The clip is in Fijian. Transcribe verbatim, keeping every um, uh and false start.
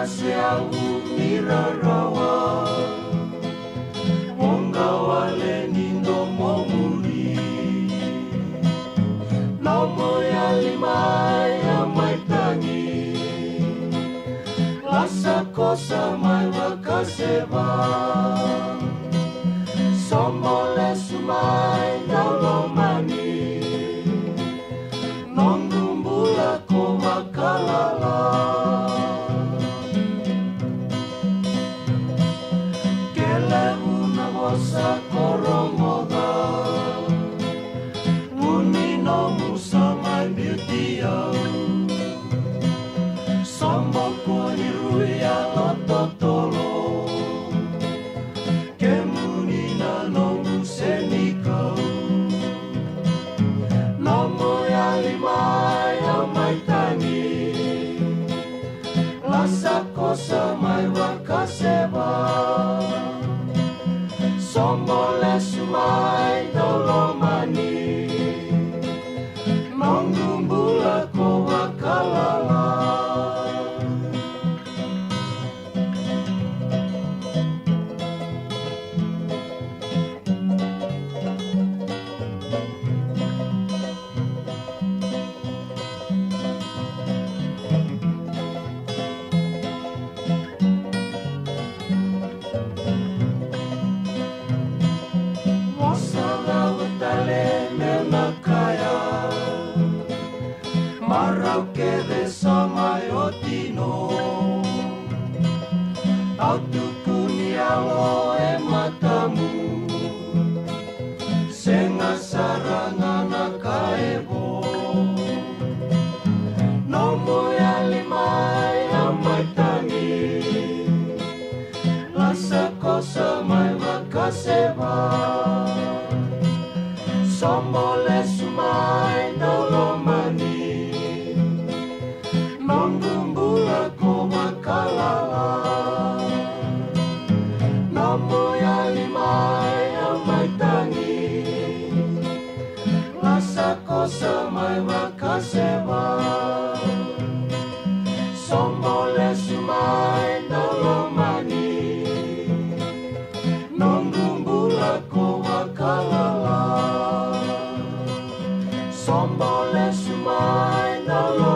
Seau ni rarawa, voqa wale ni domomuni. Nomu yali mai a mai tagi, lasa kosa mai vakaseva. Sobo lesu mai daulomani, noqu bula ko vakalala. Ke levu na vosa ko rogoca, vu ni nomu sa mai biuti au. Sobo kua ni rui yalo totolo, kemuni na noqu senikau. Nomu yali mai a mai tagi, lasa kosa mai vakaseva. Sobo lesu mai daulomani, noqu bula ko vakalala. Vosa cava tale meu na kaya, marau kece sa mai oti no. Au tukuni yalo e matamu, sega sara ga na ka e vo. Nomu yali mai a mai tagi, lasa kosa mai vakaseva. Sobo lesu mai daulomani, noqu bula ko vakalala. Nomu yali mai a mai tagi, lasa kosa mai vakaseva. Sobo lesu mai daulomani, noqu bula ko vakalala. Sobo lesu mai daulomani,